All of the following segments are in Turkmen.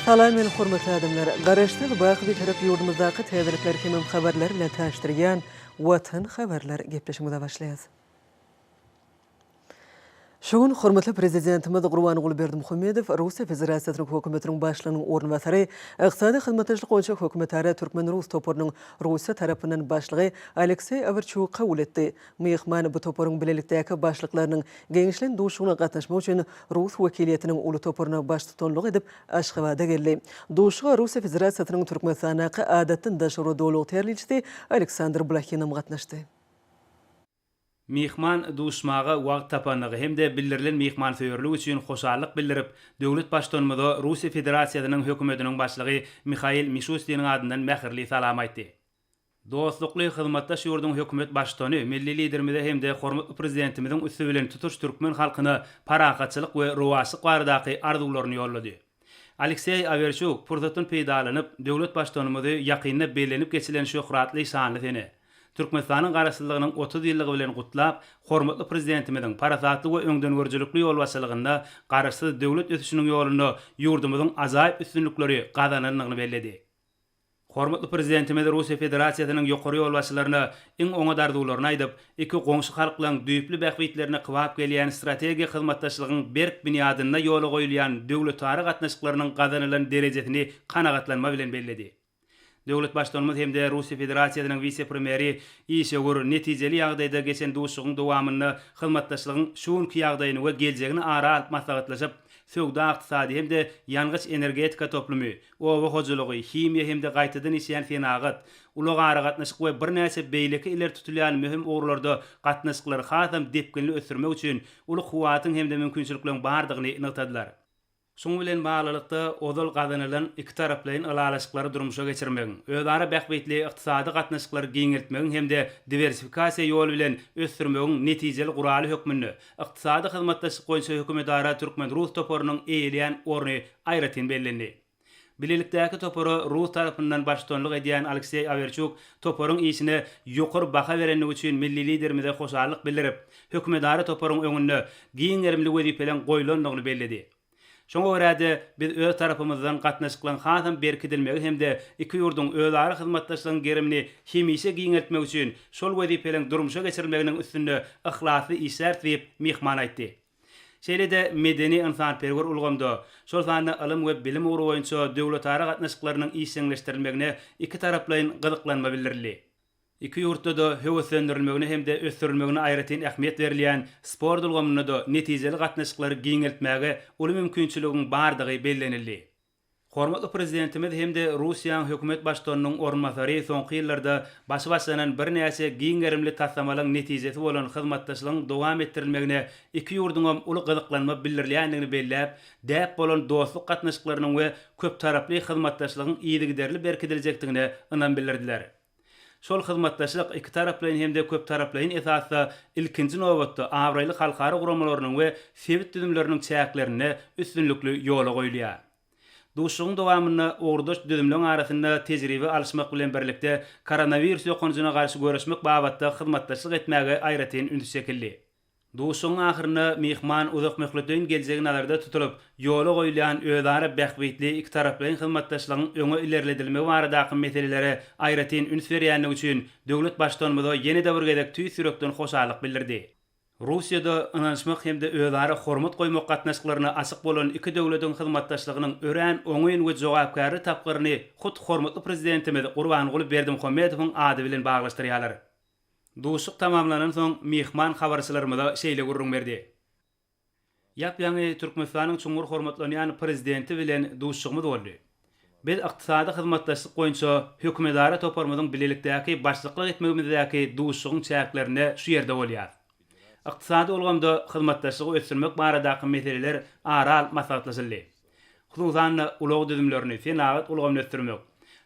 Salam meni hormatly adamlar! Garaşsyz, baky Bitarap ýurdumyzdaky täzelikler hemem habarlar bilen tanyşdyrýan Watan habarlar gepleşigimize başlaýas. Şu gün hormatly Prezidentimiz Gurbanguly Berdimuhamedow Russiýa Federasiýasynyň Hökümetiniň Başlygynyň orunbasary, Ykdysady hyzmatdaşlyk boýunça hökümetara türkmen-rus toparynyň Russiýa tarapyndan başlygy Alekseý Awerçugy kabul etdi. Myhman bu toparyň bilelikdäki başlyklarynyň geňeşlen duşuşygyna gatnaşmak üçin rus wekiliýetiniň uly toparyna baştutanlyk edip, Aşgabada geldi. Duşuşyga Russiýa Federasiýasynyň Türkmenistandaky Adatdan daşary we Doly ygtyýarly ilçisi Aleksandr Blahinem gatnaşdy. Myhman duşmaga wagt tapandygy hem-de bildirilen myhmansöýerlik üçin hoşallyk bildirip, döwlet Baştutanymyza Russiýa Federasiýasynyň Hökümetiniň Başlygy Mihail Mişustiniň adyndan mähirli salam aýtdy. Dostlukly hyzmatdaş ýurduň Hökümet Baştutany milli Liderimize hem-de hormatly Prezidentimiziň üsti bilen tutuş türkmen halkyna parahatçylyk we rowaçlyk baradaky arzuwlaryny ýollady. Alekseý Awerçuk pursatdan peýdalanyp, döwlet Baştutanymyzy ýakynda bellenip geçilen şöhratly şanly sene, Türkmenistanyň Garaşsyzlygynyň 30 ýyllygy bilen gutlap, hormatly Prezidentimiziň parasatly we öňdengörüjilikli ýolbaşçylygynda Garaşsyz döwlet ösüşiniň ýolunda ýurdumyzyň ajaýyp üstünlikleri gazanandygyny belledi. Hormatly Prezidentimiz Russiýa Federasiýasynyň ýokary ýolbaşçylaryna iň oňat arzuwlaryny aýdyp, iki goňşy halklaryň düýpli bähbitlerine kybap gelýän strategik hyzmatdaşlygyň berk binýadynda ýola goýulýan döwletara gatnaşyklarynyň gazanylan derejesini kanagatlanma bilen belledi. Döwlet Baştutanymyz hem-de Russiýa Federasiýasynyň wise-premýeri işewür, netijeli ýagdaýda geçen duşuşygyň dowamynda hyzmatdaşlygyň şu günki ýagdaýyny we geljegini ara alyp maslahatlaşyp, söwda-ykdysady hem-de ýangyç-energetika toplumy, oba hojalygy, himiýa hem-de gaýtadan işleýän senagat, ulag-aragatnaşyk we birnäçe beýleki ileri tutulýan möhüm ugurlarda gatnaşyklary hasam depginli ösdürmek üçin uly kuwwatyň hem-de mümkinçilikleriň bardygyny nygtadylar. Şunuň bilen baglylykda, ozal gazanylan ikitaraplaýyn ylalaşyklary durmuşa geçirmegiň, özara bähbitli ykdysady gatnaşyklary giňeltmegiň hem-de diwersifikasiýa ýoly bilen ösdürmegiň netijeli guraly hökmünde Ykdysady hyzmatdaşlyk boýunça hökümetara türkmen-rus toparynyň eýeleýän orny aýratyn bellendi. Bilelikdäki topara rus tarapyndan baştutanlyk edýän Alekseý Awerçuk toparyň işine ýokary baha berendigi üçin milli Liderimize hoşallyk bildirip, hökümetara toparyň öňünde giň gerimli wezipeleň goýlandygyny belledi. Şoňa görä-de, biz öz tarapymyzdan gatnaşyklaryň hasam berkidilmegi hem-de iki ýurduň özara hyzmatdaşlygyň gerimini hemişe giňeltmek üçin şol wezipeleriň durmuşa geçirilmeginiň üstünde yhlasly işläris diýip, myhman aýtdy. Şeýle-de medeni-ynsanperwer ulgamda, şol sanda ylym we bilim ugry boýunça döwletara gatnaşyklarynyň işjeňleşdirilmegine ikitaraplaýyn gyzyklanma bildirildi. Iki ýurtda-da höweslendirilmegine hem-de ösdürilmegine aýratyn ähmiýet berilýän sport ulgamynda-da netijeli gatnaşyklary giňeltmäge uly mümkinçiligiň bardygy bellenildi. Hormatly Prezidentimiz hem-de Russiýanyň Hökümet Baştutanynyň orunbasary soňky ýyllarda başy başlanan birnäçe giň gerimli taslamalaryň netijesi bolan hyzmatdaşlygyň dowam etdirilmegine iki ýurduňam uly gyzyklanma bildirilýändigini belläp, däp bolan dostluk gatnaşyklarynyň we köptaraply hyzmatdaşlygyň yzygiderli berkidiljekdigine ynam bildirdiler. Şol hyzmatdaşlyk ikitaraplaýyn hem-de köptaraplaýyn esasda ilkinji nobatda abraýly halkara guramalarynyň we sebit düzümleriniň çäklerinde üstünlikli ýola goýulýar. Duşuşygyň dowamynda ugurdaş düzümleň arasynda tejribe alyşmak bilen birlikde koronawirus ýokanjyna garşy göreşmek babatda hyzmatdaşlyk etmäge aýratyn üns çekildi. Duşuşygyň ahyrynda myhman uzakmöhletleýin geljegi nazarda tutulyp, ýola goýulýan özara bähbitli ikitaraplaýyn hyzmatdaşlygyň öňe ilerledilmegi baradaky meselelere aýratyn üns berýändigi üçin döwlet Baştutanymyza ýene-de bir gezek tüýs ýürekden hoşallyk bildirdi. Russiýada ynanyşmak hem-de özara hormat goýmak gatnaşyklaryna açyk bolan iki döwletiň hyzmatdaşlygynyň örän oňyn we jogapkärli tapgyryny hut hormatly Prezidentimiz Gurbanguly Berdimuhamedowyň ady bilen baglaşdyrýarlar. Duşuşyk tamamlanansoň, myhman habarçylarymyza şeýle gürrüň berdi. Ýap-ýaňy Türkmenistanyň çuňňur hormatlanýan Prezidenti bilen duşuşygymyz boldy. Biz ykdysady hyzmatdaşlyk boýunça hökümetara toparymyzyň bilelikdäki başlyklyk etmegimizdäki duşuşygyň çäklerinde şu ýerde bolýarys. Ykdysady ulgamda hyzmatdaşlygy ösdürmek baradaky meseleler ara alyp maslahatlaşyldy. Hususan-da, ulag düzümlerini, senagat ulgamyny ösdürmek,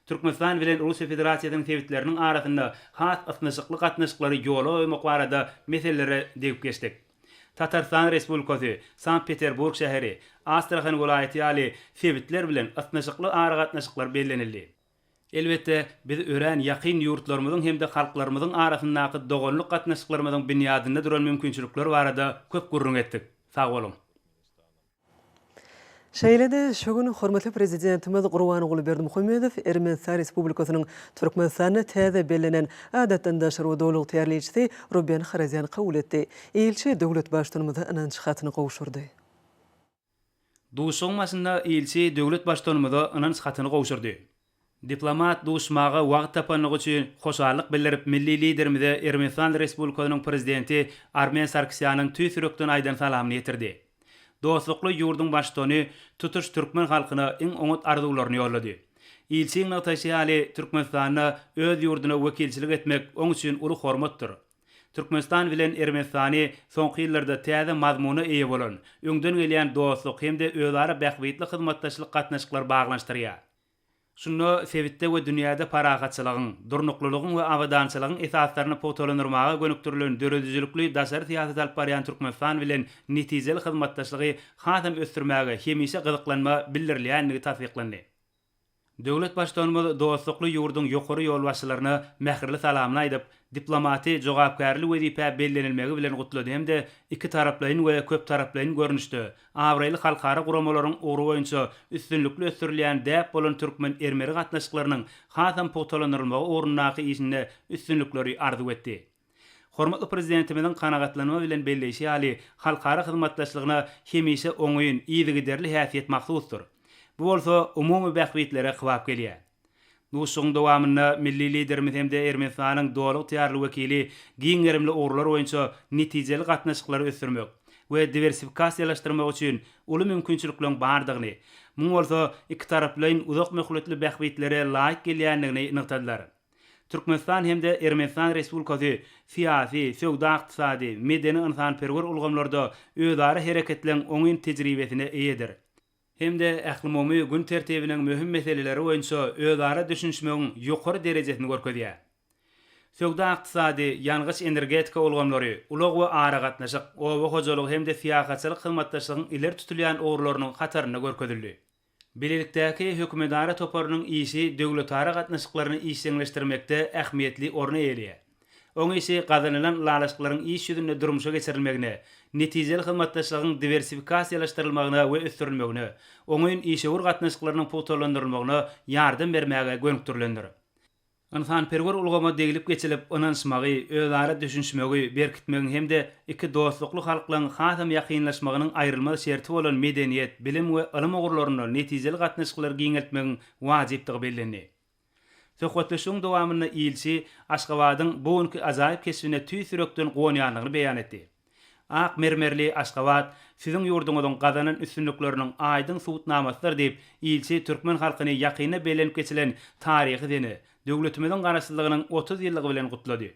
Türkmenistan bilen Russiýa Federasiýasynyň sebitleriniň arasynda has ysnyşykly gatnaşyklary ýola goýmak barada meselelere degip geçdik. Tatarystan Respublikasy, Sankt-Peterburg şäheri, Astrahan welaýaty ýaly sebitler bilen ysnyşykly aragatnaşyklar bellenildi. Elbetde, biz örän ýakyn ýurtlarymyzyň hem-de halklarymyzyň arasyndaky doganlyk gatnaşyklarymyzyň binýadynda duran mümkinçilikler barada köp gürrüň etdik. Sag boluň! Şeýle-de, şu gün hormatly Prezidentimiz Gurbanguly Berdimuhamedow Ermenistan Respublikasynyň Türkmenistanda täze bellenen Adatdan daşary we Doly ygtyýarly ilçisi Ruben Harazýany kabul etdi. Ilçi döwlet Baştutanymyza ynanç hatyny gowşurdy. Duşuşygyň başynda ilçi döwlet Baştutanymyza ynanç hatyny gowşurdy. Diplomat duşmaga wagt tapanlygy üçin hoşallyk bildirip, milli Liderimize Ermenistan Respublikasynyň Prezidenti Armen Sarkisýanyň tüýs ýürekden aýdan salamyny ýetirdi. Dostlukly ýurduň Baştutany tutuş türkmen halkyna iň oňat arzuwlaryny ýollady. Ilçiň nygtaýşy ýaly, Türkmenistanda öz ýurduna wekilçilik etmek oň üçin uly hormatdyr. Türkmenistan bilen Ermenistany soňky ýyllarda täze mazmuna eýe bolan, öňden gelýän dostluk hem-de özara bähbitli hyzmatdaşlyk gatnaşyklary baglanyşdyrýar. Şunda sebitde we dünýäde parahatçylygyň, durnuklylygyň we abadançylygyň esaslaryny pugtalandyrmaga gönükdirilen döredijilikli daşary syýasat alyp barýan Türkmenistan bilen netijeli hyzmatdaşlygy hasam ösdürmäge hemişe gyzyklanma bildirilýändigi tassyklandy. Döwlet Baştutanymyz dostlukly ýurduň ýokary ýolbaşçylaryna mähirli salamyny aýdyp, diplomaty jogapkärli wezipä bellenilmegi bilen gutlady hem-de ikitaraplaýyn we köptaraplaýyn görnüşde abraýly halkara guramalaryň ugry boýunça üstünlikli ösdürilýän däp bolan türkmen-ermeni gatnaşyklarynyň hasam pugtalandyrylmagy ugrundaky işinde üstünlikleri arzuw etdi. Hormatly Prezidentimiziň kanagatlanma bilen belleýşi ýaly, halkara hyzmatdaşlygyna hemişe oňyn, yzygiderli häsiýet mahsusdyr. Bu bolsa umumy bähbitlere kybap gelýär. Duşuşygyň dowamynda milli Liderimiz hem-de Ermenistanyň doly ygtyýarly wekili giň gerimli ugurlar boýunça netijeli gatnaşyklary ösdürmek we diwersifikasiýalaşdyrmak üçin uly mümkinçilikleriň bardygyny, muň bolsa ikitaraplaýyn uzak möhletli bähbitlere laýyk gelýändigini nygtadylar. Türkmenistan hem-de Ermenistan Respublikasy syýasy, söwda-ykdysady, medeni-ynsanperwer ulgamlarda özara hereketleň oňyn tejribesine eýedir. Hem-de ählumumy gün tertibiniň möhüm meseleleri boýunça özara düşünişmegiň ýokary derejesini görkezýär. Söwda-ykdysady, ýangyç-energetika ulgamlary, ulag we aragatnaşyk, oba hojalygy hem-de syýahatçylyk hyzmatdaşlygyň ileri tutulýan ugurlarynyň hatarynda görkezildi. Bilelikdäki hökümetara toparynyň işi döwletara gatnaşyklaryny işjeňleşdirmekde ähmiýetli orny eýeleýär. Oň işi gazanylan ylalaşyklaryň iş ýüzünde durmuşa geçirilmegine, netijeli hyzmatdaşlygyň diwersifikasiýalaşdyrylmagyna we ösdürilmegine, oňyn işewür gatnaşyklarynyň pugtalandyrylmagyna ýardam bermäge gönükdirilendir. Ynsanperwer ulgama deglip geçilip, ynanyşmagy, özara düşünişmegi berkitmegiň hem-de iki dostlukly halklaryň hasam ýakynlaşmagynyň aýrylmaz şerti bolan medeniýet, bilim we ylym ugurlarynda netijeli gatnaşyklary giňeltmegiň wajypdygy bellendi. Söhbetdeşligiň dowamynda ilçi Aşgabadyň bu günki ajaýyp keşbine tüýs ýürekden guwanýandygyny beýan etdi. Ak mermerli Aşgabat siziň ýurduňyzyň gazanan üstünlikleriniň aýdyň subutnamasydyr diýip, ilçi türkmen halkyny ýakynda bellenip geçilen taryhy sene, döwletimiziň Garaşsyzlygynyň 30 ýyllygy bilen gutlady.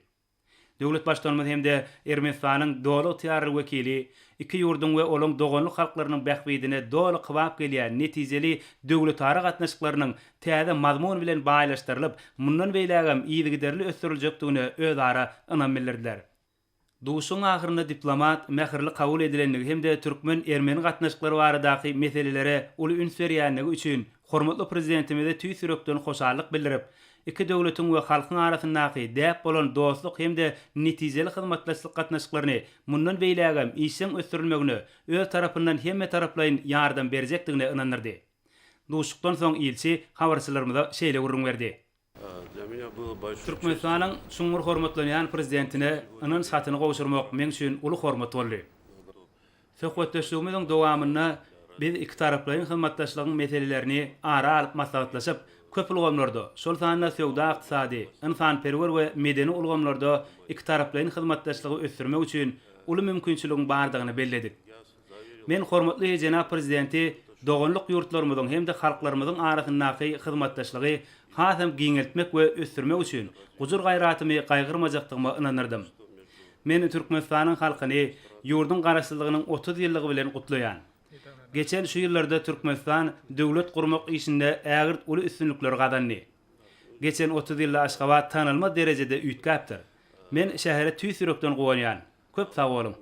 Döwlet Baştutanymyz hem-de Ermenistanyň doly ygtyýarly wekili iki ýurduň we olaň doganlyk halklarynyň bähbidine doly kybap gelýän netijeli döwletara gatnaşyklarynyň täze mazmun bilen baýlaşdyrylyp, mundan beýlägem yzygiderli ösdüriljekdigine özara ynam bildirdiler. Duşuşygyň ahyrynda diplomat mähirli kabul edilendigi hem-de türkmen-ermeni gatnaşyklary baradaky meselelere uly üns berýändigi üçin hormatly Prezidentimize tüýs ýürekden hoşallyk bildirip, iki döwletiň we halkyň arasyndaky däp bolan dostluk hem-de netijeli hyzmatdaşlyk gatnaşyklaryny mundan beýlägem işjeň ösdürilmegine öz tarapyndan hemmetaraplaýyn ýardam berjekdigine ynandyrdy. Duşuşykdan soň ilçi habarçylarymyza şeýle gürrüň berdi. Türkmenistanyň çuňňur hormatlanýan Prezidentine ynanç hatyny gowşurmak meň üçin uly hormat boldy. Söhbetdeşligimiziň dowamynda biz ikitaraplaýyn hyzmatdaşlygyň meselelerini ara alyp maslahatlaşyp, köp ulgamlarda, şol sanda söwda-ykdysady, ynsanperwer we medeni ulgamlarda ikitaraplaýyn hyzmatdaşlygy ösdürmek üçin uly mümkinçiligiň bardygyny belledik. Men hormatly jenap Prezidenti doganlyk ýurtlarymyzyň hem-de halklarymyzyň arasyndaky hyzmatdaşlygy hasam giňeltmek we ösdürmek üçin gujur-gaýratymy gaýgyrmajakdygyma ynandyrdym. Men Türkmenistanyň halkyny ýurduň Garaşsyzlygynyň 30 ýyllygy bilen gutlaýan. Geçen şu ýyllarda Türkmenistan döwlet gurmak işinde ägirt uly üstünlikleri gazandy. Geçen 30 ýylda Aşgabat tanalmaz derejede üýtgäpdir. Men şähere tüýs ýürekden guwanýan. Köp sag boluň!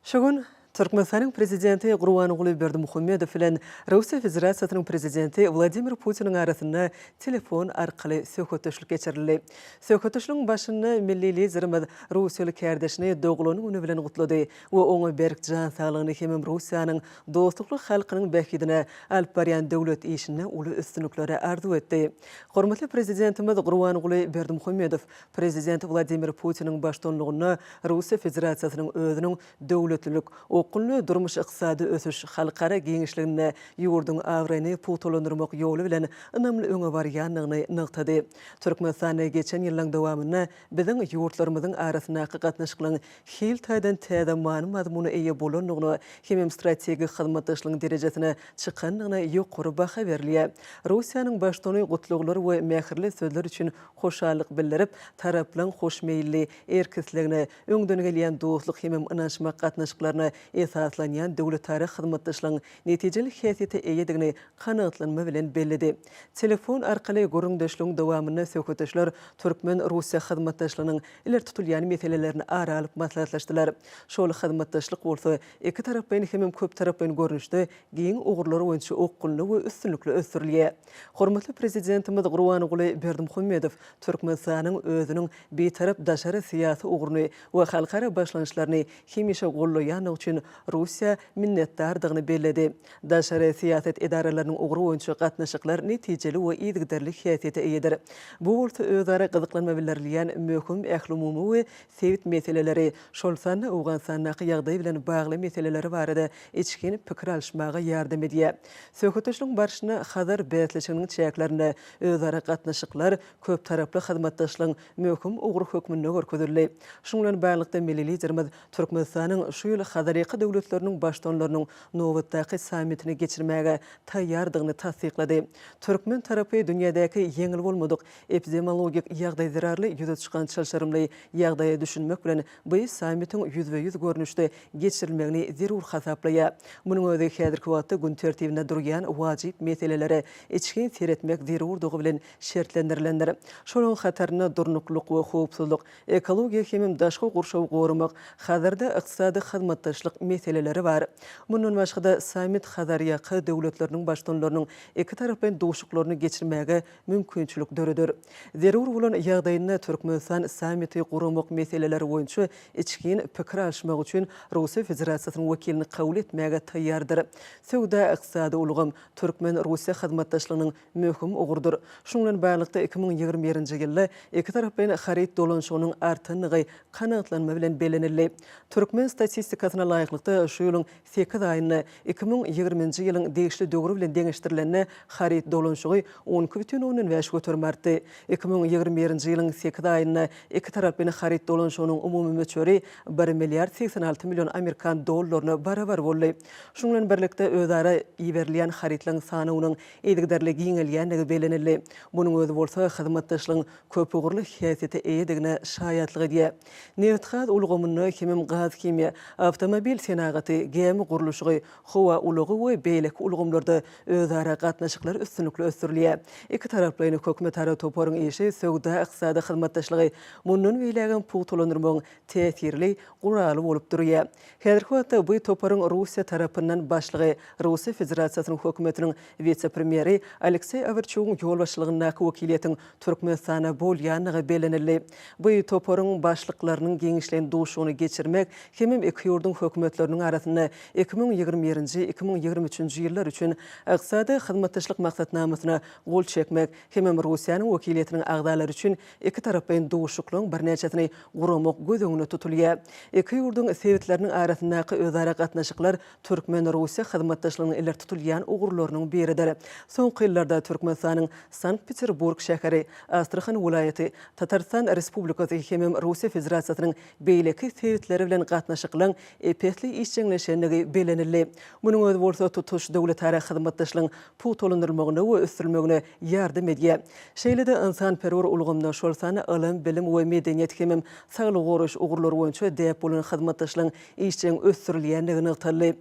Şu gün. Türkmenistanyň Prezidenti Gurbanguly Berdimuhamedow bilen Russiýa Federasiýasynyň Prezidenti Wladimir Putiniň arasynda telefon arkaly söhbetdeşlik geçirildi. Söhbetdeşligiň başynda milli Liderimiz russiýaly kärdeşini doglan güni bilen gutlady we oňa berk jan saglygyny hemem Russiýanyň dostlukly halkynyň bähbidine alyp barýan döwlet işinde uly üstünlikleri arzuw etdi. Hormatly Prezidentimiz Gurbanguly Berdimuhamedow Prezident Wladimir Putiniň baştutanlygynda Russiýa Federasiýasynyň özüniň döwletlilik, okgunly durmuş-ykdysady ösüş, halkara giňişliginde ýurduň abraýyny pugtalandyrmak ýoly bilen ynamly öňe barýandygyny nygtady. Türkmenistanda geçen ýyllaryň dowamynda biziň ýurtlarymyzyň arasyndaky gatnaşyklaryň hil taýdan täze many-mazmuna eýe bolandygyna hemem strategik hyzmatdaşlygyň derejesine çykandygyna ýokary baha berilýär. Russiýanyň Baştutany gutlaglar we mähirli sözler üçin hoşallyk bildirip, taraplaryň hoşmeýilli erk-islegine, öňden gelýän dostluk hemem ynanyşmak gatnaşyklaryna esaslanýan döwletara hyzmatdaşlygyň netijeli häsiýete eýedigini kanagatlanma bilen belledi. Telefon arkaly gürrüňdeşligiň dowamynda söhbetdeşler türkmen-russiýa hyzmatdaşlygynyň ileri tutulýan meselelerini ara alyp maslahatlaşdylar. Şol hyzmatdaşlyk bolsa ikitaraplaýyn hemem köptaraplaýyn görnüşde giň ugurlar boýunça okgunly we üstünlikli ösdürilýär. Hormatly Prezidentimiz Gurbanguly Berdimuhamedow Türkmenistanyň özüniň Bitarap daşary syýasy ugruny we halkara başlangyçlaryny hemişe gollaýandygy üçin Russiýa minnetdardygyny belledi. Daşary syýasat edaralarynyň ugry boýunça gatnaşyklar netijeli we yzygiderli häsiýete eýedir. Bu bolsa özara gyzyklanma bildirilýän möhüm ählumumy we sebit meseleleri, şol sanda Owganystandaky ýagdaý bilen bagly meseleleri barada içgin pikir alyşmaga ýardam edýär. Söhbetdeşligiň barşynda Hazar bäsleşiginiň çäklerinde özara gatnaşyklar köptaraply hyzmatdaşlygyň möhüm ugry hökmünde görkezildi. Şunuň bilen baglylykda, milli Liderimiz Türkmenistanyň şu ýyl Hazarýaka döwletleriniň Baştutanlarynyň nobatdaky sammitini geçirmäge taýýardygyny tassyklady. Türkmen tarapy dünýädäki ýeňil bolmadyk epidemiologik ýagdaý zerarly ýüze çykan çylşyrymly ýagdaýa düşünmek bilen, bu sammitiň ýüzbe-ýüz görnüşde geçirilmegini zerur hasaplaýar. Munuň özi häzirki wagtda gün tertibinde durýan wajyp meselelere içgin seretmek zerurdygy bilen şertlendirilendir. Şolaryň hatarynda durnuklylyk we howpsuzlyk, ekologiýa hemem daşky gurşawy goramak, Hazarda ykdysady hyzmatdaşlyk meseleleri bar. Mundan başga-da, sammit Hazarýaka döwletleriniň Baştutanlarynyň ikitaraplaýyn duşuşyklaryny geçirmäge mümkinçilik döreder. Zerur bolan ýagdaýynda Türkmenistan sammiti guramak meseleleri boýunça içgin pikir alyşmak üçin Russiýa Federasiýasynyň wekilini kabul etmäge taýýardyr. Söwda-ykdysady ulgam türkmen-russiýa hyzmatdaşlygynyň möhüm ugurdyr. Şunuň bilen baglylykda, 2021-nji ýylda ikitaraplaýyn haryt dolanyşygynyň artandygy kanagatlanma bilen bellenildi. Türkmen statistikasyna laýyklykda, şu ýylyň sekiz aýynda 2020-nji ýylyň degişli döwri bilen deňeşdirilende haryt dolanyşygy 12,5 göterim artdy. 2021-nji ýylyň sekiz aýynda ikitaraplaýyn haryt dolanyşygynyň umumy möçberi bir milliard 86 million amerikan dollaryna barabar boldy. Şunuň bilen birlikde, özara iberilýän harytlaryň sanawynyň yzygiderli giňelýändigi bellenildi. Munuň özi bolsa hyzmatdaşlygyň köpugurly häsiýete eýedigine şaýatlyk edýär. Nebitgaz ulgamynda hemem gaz-himiýa, awtomobil senagaty, gämi gurluşygy, howa ulagy we beýleki ulgamlarda özara gatnaşyklar üstünlikli ösdürilýär. Ikitaraplaýyn hökümetara toparyň işi söwda-ykdysady hyzmatdaşlygy mundan beýlägem pugtalandyrmagyň täsirli guraly bolup durýar. Häzirki wagtda bu toparyň Russiýa tarapyndan başlygy, Russiýa Federasiýasynyň Hökümetiniň wise-premýeri Alekseý Owerçugyň ýolbaşçylygyndaky wekiliýetiň Türkmenistanda bolýandygy bellenildi. Bu toparyň başlyklarynyň giňişleýin duşuşygyny geçirmek hemem iki ýurduň hökümetleriniň arasynda 2021-nji, 2023-nji ýyllar üçin Ykdysady hyzmatdaşlyk maksatnamasyna gol çekmek hemem Russiýanyň wekiliýetiniň agzalary üçin Ikitaraplaýyn duşuşyklaryň birnäçesini guramak göz öňünde tutulýar. Iki ýurduň sebitleriniň arasyndaky özara gatnaşyklar türkmen-russiýa hyzmatdaşlygynyň ileri tutulýan ugurlarynyň biridir. Soňky ýyllarda Türkmenistanyň Sankt-Peterburg şäheri, Astrahan welaýaty, Tatarystan Respublikasy hemem Russiýa Federasiýasynyň beýleki sebitleri bilen gatnaşyklaryň ep-esli işjeňleşendigi bellenildi. Munuň özi bolsa tutuş döwletara hyzmatdaşlygyň pugtalandyrylmagyna we ösdürilmegine ýardam edýär. Şeýle-de ynsanperwer ulgamda, şol sanda ylym, bilim we medeniýet hemem saglygy goraýyş ugurlary boýunça däp bolan hyzmatdaşlygyň işjeň ösdürilýändigi nygtaldy.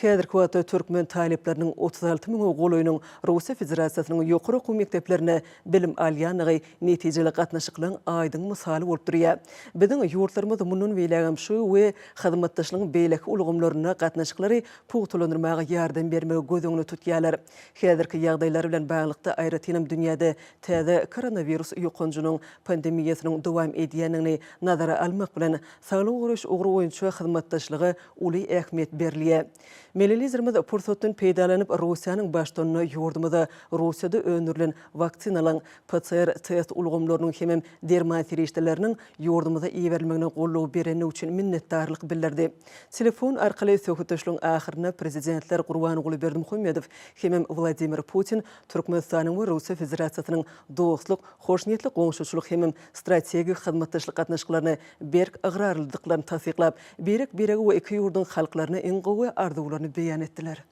Häzirki wagtda türkmen talyplarynyň 36 müňe golaýynyň Russiýa Federasiýasynyň ýokary okuw mekdeplerinde bilim alýandygy netijeli gatnaşyklaryň aýdyň mysaly bolup durýar. Biziň ýurtlarymyz mundan beýlägem şu we hyzmatdaşlygyň beýleki. beýleki ulgamlarynda gatnaşyklary pugtalandyrmaga ýardam bermegi göz öňünde tutýarlar. Häzirki ýagdaýlar bilen baglylykda, aýratynam dünýäde täze koronawirus ýokanjynyň pandemiýasynyň dowam edýändigini nazara almak bilen, saglygy goraýyş ugry boýunça hyzmatdaşlyga uly ähmiýet berilýär. Milli Liderimiz pursatdan peýdalanyp, Russiýanyň Baştutanyna ýurdumyza Russiýada öndürilen waksinalaryň, PCR test ulgamlarynyň hemem derman serişdeleriniň ýurdumyza iberilmegine goldaw berendigi üçin minnetdarlyk bildirdi. Telefon arkaly söhbetdeşligiň ahyrynda Prezidentler Gurbanguly Berdimuhamedow hemem Wladimir Putin Türkmenistanyň we Russiýa Federasiýasynyň dostluk, hoşniýetli goňşuçylyk hemem strategik hyzmatdaşlyk gatnaşyklaryna berk ygrarlydyklaryny tassyklap, birek-birege we iki ýurduň halklaryna iň gowy arzuwlaryny beýan etdiler.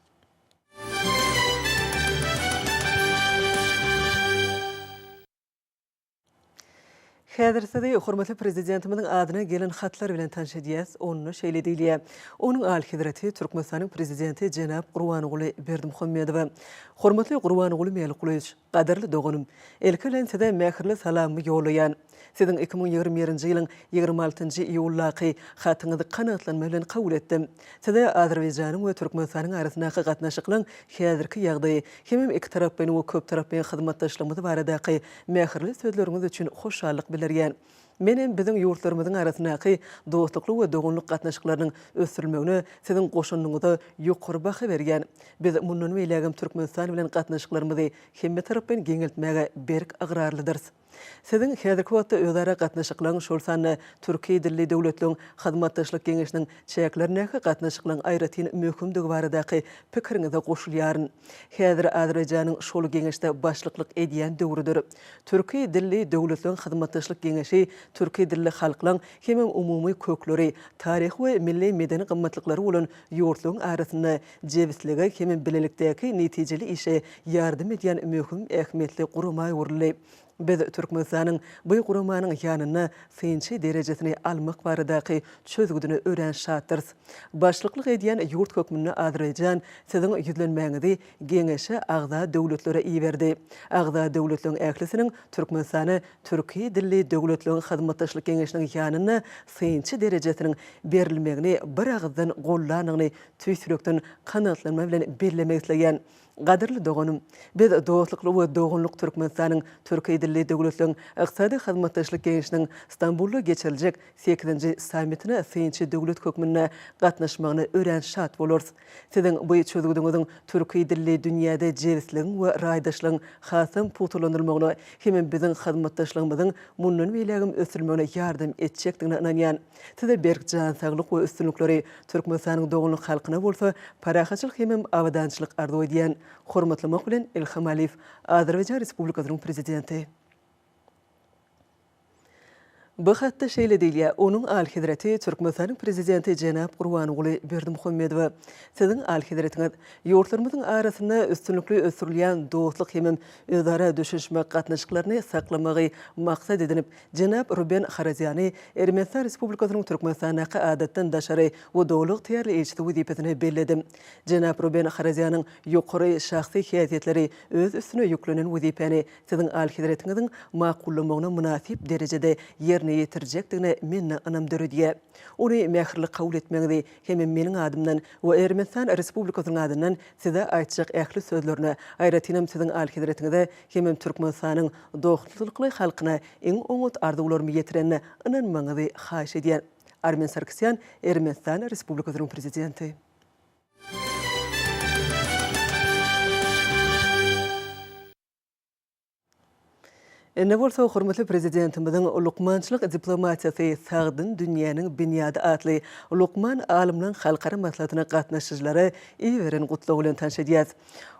Häzir sizi hormatly Prezidentimiziň adyna gelen hatlar bilen tanyş edýäs. Onda şeýle diýilýär, Onuň Alyhezreti Türkmenistanyň Prezidenti jenap Gurbanguly Berdimuhamedowa. Hormatly Gurbanguly Mälikgulyýewiç, gadyrly doganym! Ilki bilen Size mähirli salamymy ýollaýan. Siziň 2021-nji ýylyň 26-njy iýuldaky hatyňyzy kanagatlanma bilen kabul etdim. Size Azerbaýjanyň we Türkmenistanyň arasyndaky gatnaşyklaryň häzirki ýagdaýy hemem ikitaraplaýyn we köptaraplaýyn hyzmatdaşlygymyz baradaky mähirli sözleriňiz üçin hoşallyk bildirýän. Men hem biziň ýurtlarymyzyň arasyndaky dostlukly we doganlyk gatnaşyklarynyň ösdürilmegine siziň goşandyňyza ýokary baha berýän. Biz mundan beýlägem Türkmenistan bilen gatnaşyklarymyzy hemmetaraplaýyn giňeltmäge berk ygrarlydyrys. Siziň häzirki wagtda özara gatnaşyklaryň, şol sanda Türki dilli döwletleriň hyzmatdaşlyk geňeşiniň çäklerindäki gatnaşyklaryň aýratyn möhümdigi baradaky pikiriňize goşulýaryn. Häzir Azerbaýjanyň şol geňeşde başlyklyk edýän döwrüdir. Türki dilli döwletleriň hyzmatdaşlyk geňeşi türki dilli halklaryň hemem umumy kökleri, taryhy we milli-medeni gymmatlyklary bolan ýurtlaryň arasynda jebislige hemem bilelikdäki netijeli işe ýardam edýän möhüm ähmiýetli gurama öwrüldi. Biz Türkmenistanyň bu guramanyň ýanynda synçy derejesini almak baradaky çözgüdine örän şatdyrys. Başlyklyk edýän ýurt hökmünde Azerbaýjan siziň ýüzlenmäňizi Geňeşe agza döwletlere iberdi. Agza döwletleriň ählisiniň Türkmenistana Türki dilli döwletleriň hyzmatdaşlyk geňeşiniň ýanynda synçy derejesiniň berilmegini biragyzdan gollandygyny tüýs ýürekden kanagatlanma bilen bellemek isleýän. Gadyrly doganym! Biz dostlukly we doganlyk Türkmenistanyň Türki dilli döwletleriň Ykdysady hyzmatdaşlyk geňeşiniň Stambulda geçiriljek sekizinji sammitine synçy döwlet hökmünde gatnaşmagyna örän şat bolarys. Siziň bu çözgüdiňiziň türki dilli dünýäde jebisligiň we raýdaşlygyň hasam pugtalandyrylmagyna hemem biziň hyzmatdaşlygymyzyň mundan beýlägem ösdürilmegine ýardam etjekdigine ynanýan. Size berk jan saglyk we üstünlikleri, Türkmenistanyň doganlyk halkyna bolsa parahatçylyk hemem abadançylyk arzuw edýän. Hormatlamak bilen, Ilham Aliýew, Azerbaýjan Respublikasynyň Prezidenti. Bu hatda şeýle diýilýär, Onuň Alyhezreti Türkmenistanyň Prezidenti jenap Gurbanguly Berdimuhamedowa, Siziň Alyhezretiňiz, ýurtlarymyzyň arasynda üstünlikli ösdürilýän dostluk hemem özara düşünişmek gatnaşyklaryny saklamagy maksat edinip, jenap Ruben Harazýany Ermenistan Respublikasynyň Türkmenistandaky Adatdan daşary we Doly ygtyýarly ilçisi wezipesine belledim. Jenap Ruben Harazýanyň ýokary şahsy häsiýetleri öz üstüne ýüklenen wezipäni Siziň Alyhezretiňiziň makullamagyna mynasyp derejede ýerine ýetirjekdigine mende ynam döredýär. Ony mähirli kabul etmegiňizi hemem meniň adymdan we Ermenistan Respublikasynyň adyndan Size aýtjak ähli sözlerine, aýratynam Siziň Alyhezretiňize hemem Türkmenistanyň dostlukly halkyna iň oňat arzuwlarymy ýetirenine ynanmagyňyzy haýyş edýän. Armen Sarkisýan, Ermenistan Respublikasynyň Prezidenti. Indi bolsa hormatly Prezidentimiziň Lukmançylyk diplomatiýasy, sagdyn dünýäniň binýady atly lukman alymlaryň halkara maslahatyna gatnaşyjylara iberen gutlagy bilen tanyş edýäris.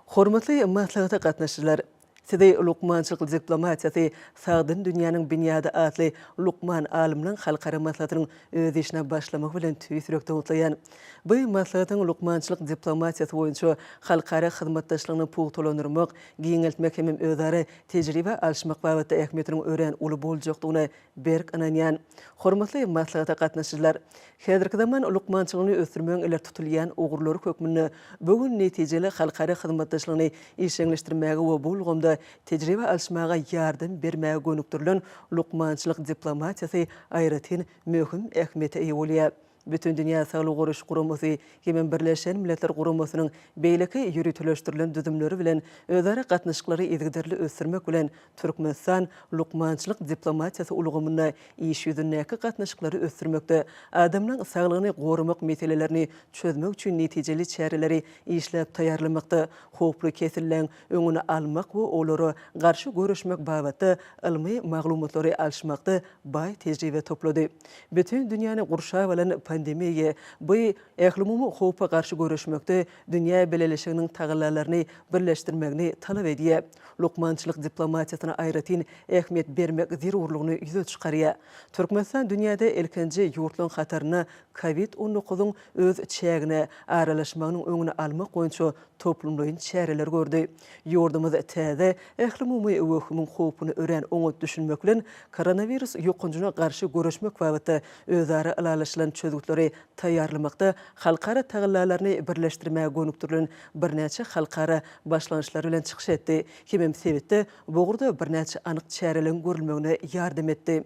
Hormatly maslahata gatnaşyjylar! Sizi Lukmançylyk diplomatiýasy, sagdyn dünýäniň binýady atly lukman alymlaryň halkara maslahatynyň öz işine başlamagy bilen tüýs ýürekden gutlaýan. Bu maslahatyň lukmançylyk diplomatiýasy boýunça halkara hyzmatdaşlygyny pugtalandyrmak, giňeltmek hemem özara tejribe alyşmak babatda ähmiýetiniň örän uly boljakdygyna berk ynanýan. Hormatly maslahata gatnaşyjylar! Häzirki zaman lukmançylygyny ösdürmegiň ileri tutulýan ugurlary hökmünde bu gün netijeli halkara hyzmatdaşlygyny işjeňleşdirmäge we bu ulgamda tejribe alyşmaga ýardam bermäge gönükdirilen lukmançylyk diplomatiýasy aýratyn möhüm ähmiýete eýe bolýar. Bütindünýä Saglygy Goraýyş Guramasy hemem Birleşen Milletler Guramasynyň beýleki ýöriteleşdirilen düzümleri bilen özara gatnaşyklary yzygiderli ösdürmek bilen, Türkmenistan lukmançylyk diplomatiýasy ulgamynda iş ýüzündäki gatnaşyklary ösdürmekde, adamlaryň saglygyny goramak meselelerini çözmek üçin netijeli çäreleri işläp taýýarlamakda, howply keselleň öňüni almak we olara garşy göreşmek babatda ylmy maglumatlary alyşmakda baý tejribe toplady. Bütin dünýäni gurşap alan pandemiýa bu ählumumy howpa garşy göreşmekde dünýä bileleşiginiň tagallalaryny birleşdirmegini talap edýär. Lukmançylyk diplomatiýasyna aýratyn ähmiýet bermek zerurlygyny ýüze çykarýar. Türkmenistan dünýäde ilkinji ýurtlaryň hatarynda Covid on dokuzyň öz çägine aralaşmagynyň öňüni almak boýunça toplumlaýyn çäreler gördi. Ýurdumyz täze ählumumy wehimiň howpuny örän oňat düşünmek bilen, koronawirus ýokanjyna garşy göreşmek babatda özara ylalaşylan çözgütleri taýýarlamakda halkara tagallalaryny birleşdirmäge gönükdirilen birnäçe halkara başlangyçlary bilen çykyş etdi hemem sebitde bu ugurda birnäçe anyk çäreleriň görülmegine ýardam etdi.